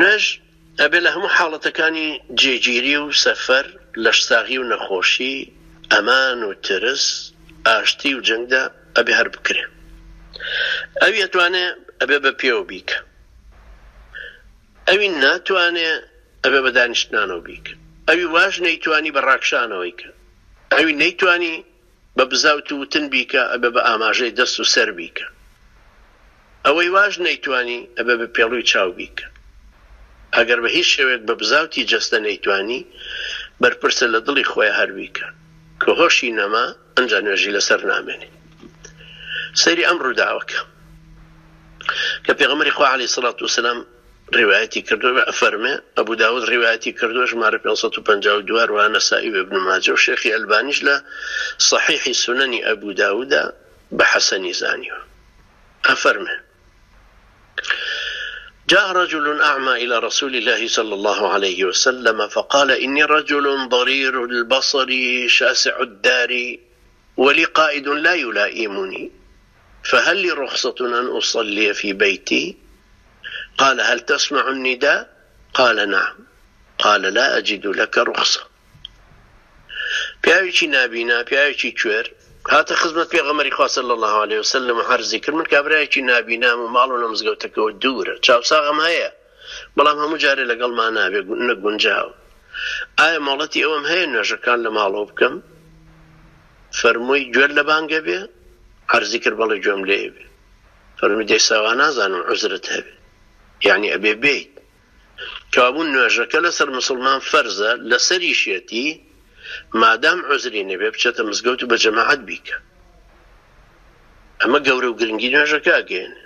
نوێژ ئەبێ لە هەموو حاڵەتەکانی جێگیری و سەفەر، لەشساغی و نەخۆشی، ئەمان و ترس، ئاشتی و جەنگدا ئەبێ هەر بکرێ. ئەوی ئەتوانێ ئەبێ بە پێوە بیکا. ئەوی ناتوانێ ئەبێ بە دانیشتنانەوە بیکا. ئەوی واش نەیتوانی بە ڕاکشانەوەی کا. ئەوی نەیتوانی بە بزاوت و وتن بیکا ئەبێ بە ئاماژەی دەست و سەر بیکا. ئەوەی واش نەیتوانی ئەبێ بە پێڵوی چاو بیکا. ئەگەر بە هیچ شێوەیەک بە بزاوتی جەستە نەیتوانی، بەرپرسە لە دڵی خۆیا هەر بیکا. کە هۆشی نەما ئەنجا نوێژی لەسەر نامێنێ. سەیری ئەم ڕووداوە کە. کە پێغەمبەری خوا علیە سڵات وسلام ڕیوایەتی کردووە ئەفەرمێ، ئەبو داود ڕیوایەتی کردووە ژمارە 552 هەروەها نەسائی و ابن ماجە و شێخی ئەلبانیش لە صحیحی سونەنی ئەبو داودا بە حەسەنی زانیوە ئەفەرمێ، جاء رجل أعمى إلى رسول الله صلى الله عليه وسلم فقال إني رجل ضرير البصر شاسع الدار ولي قائد لا يلائمني فهل لي رخصة أن أصلي في بيتي؟ قال هل تسمع النداء؟ قال نعم قال لا أجد لك رخصة پیاوێکی نابینا، پیاوێکی کوێر، هاتە خزمەت پێغەمبەری خوا صلی اللە علیە وسلم و عەرزی کرد، من کابرایەکی نابینام و ماڵم لە مزگەوتەکەوە دوورە، چاوساغم هەیە، بەڵام هەموو جارێ لەگەڵما نابێ، نەگونجاوە، ئایا مۆڵەتی ئەوەم هەیە نوێژەکان لە ماڵەوە بکەم؟ فەرمووی، گوێت لە بانگە بێ؟ عەرزی کرد، بەڵێ گوێم لێ بێ. فەرمووی، دەیسا وا نازانم عوزرت هەبێ، یەعنی ئەبێ بێیت. کەوابوو نوێژەکە لەسەر موسڵمان فەرزە لەسەریشیەتی مادام عوزری نەبێ بچێتە مزگەوت و بە جەماعەت بیکا. ئەمە گەورە و گرنگی نوێژەکە ئەگەیەنێ.